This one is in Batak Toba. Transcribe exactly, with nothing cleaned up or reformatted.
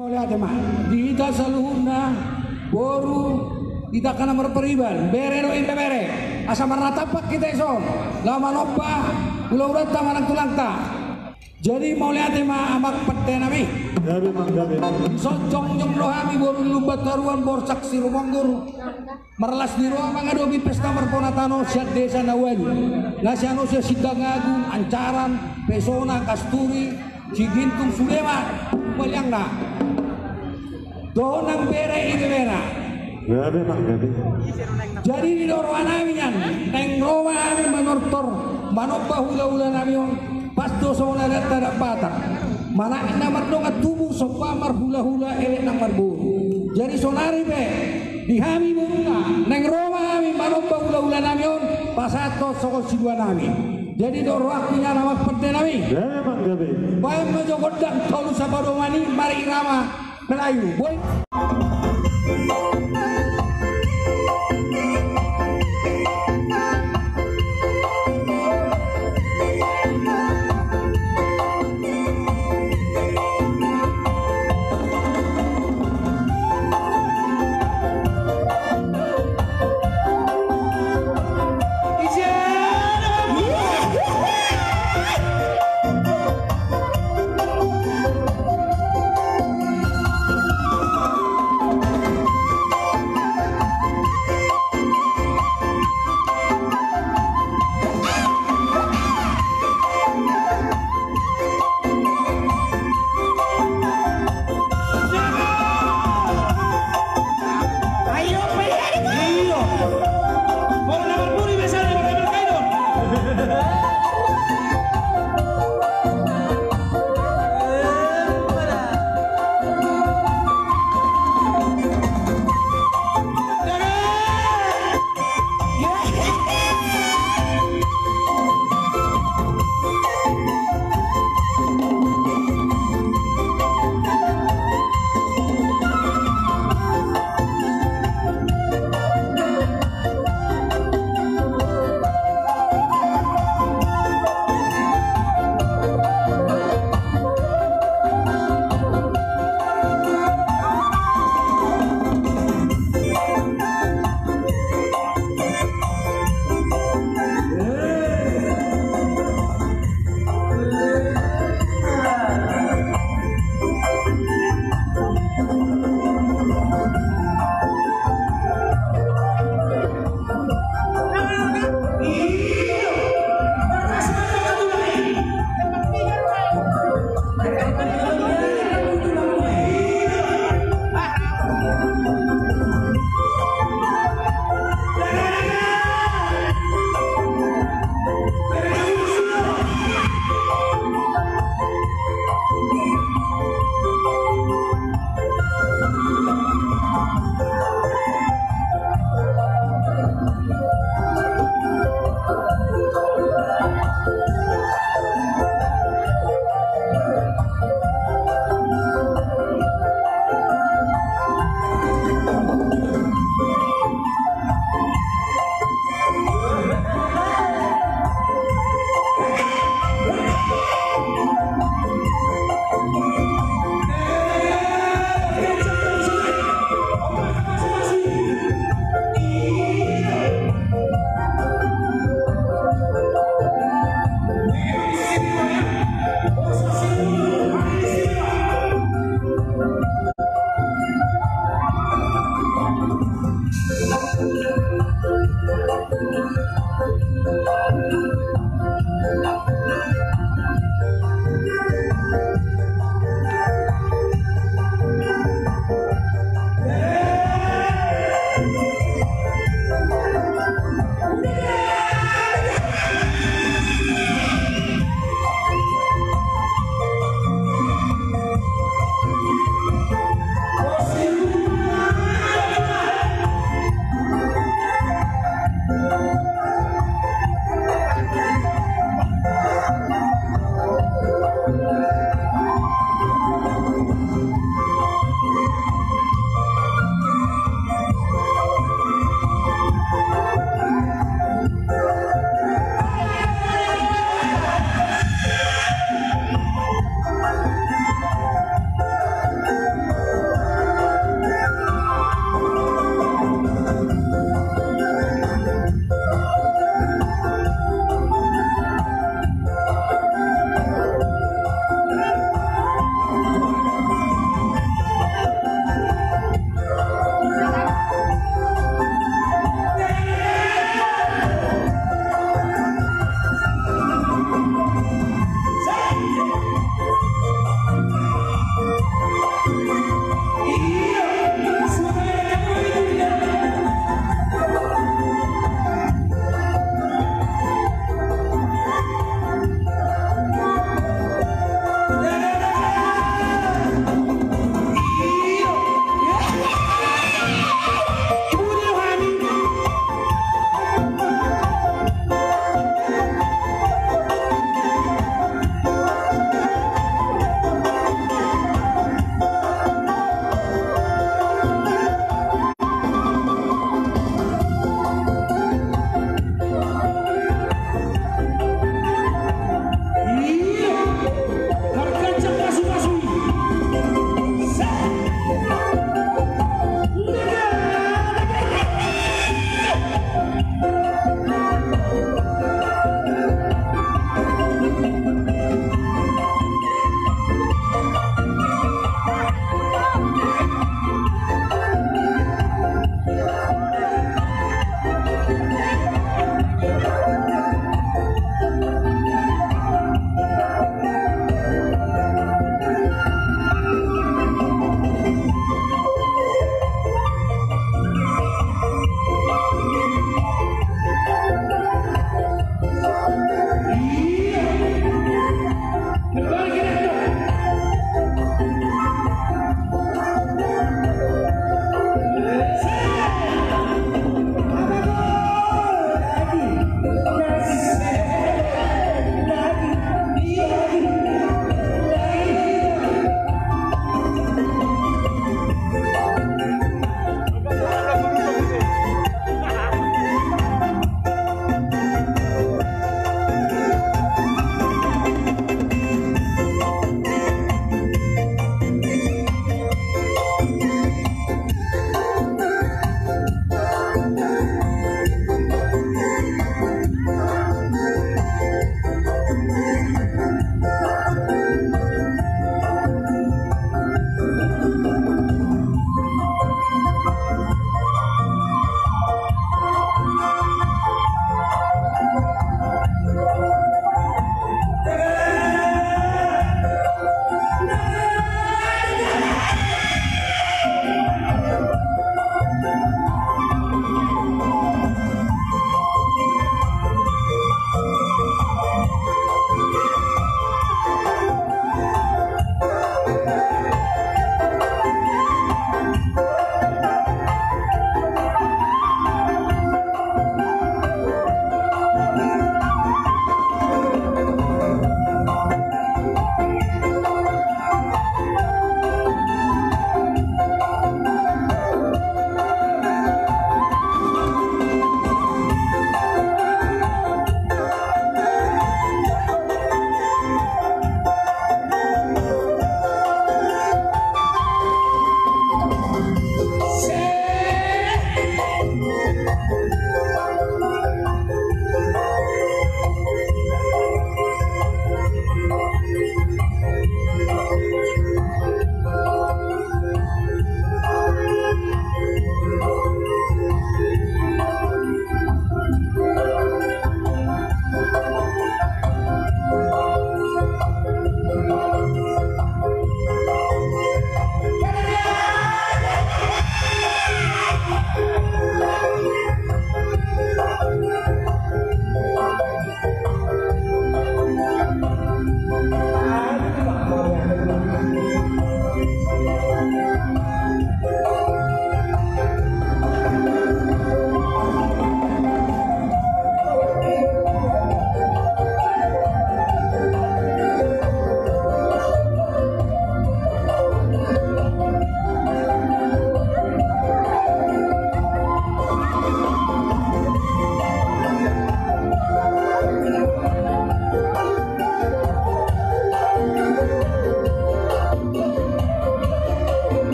Mauliate ma di hita saluhutna, boru, hita angka na marpariban, bere dohot ibebere, asa marnatampak hita dison laho manomba hulahulanta manang tulangta. Jadi mauliate ma amang pandenami. Gabe ma, gabe. Dison jongjong do hami boru ni Lumban Toruan, Borsak Sirumonggur. Marlas ni roha mangadopi pesta marpona tano sian desa na ualu, na sian on sian Sindang Agung, Ancaran, Pesona, Kasturi, Sigintung, sude ma paliangna dohot nang bere ibebere. Gabe ma, gabe. Jadi didok rohanami nian, naeng ro ma hami manortor manomba hulahulanami on. Pas do songon adat Batak, manang na mardongan tubu somba marhulahula elek nang marboru. Jadi saonari pe di hami boruna naeng ro ma hami manomba hulahulanami on pasahathon songon siduanami. Jadi didok rohangku nian amang pandenami. Gabe ma, gabe. Baen ma jo gondang tolu sapadoman i, marirama Melayu. Boi.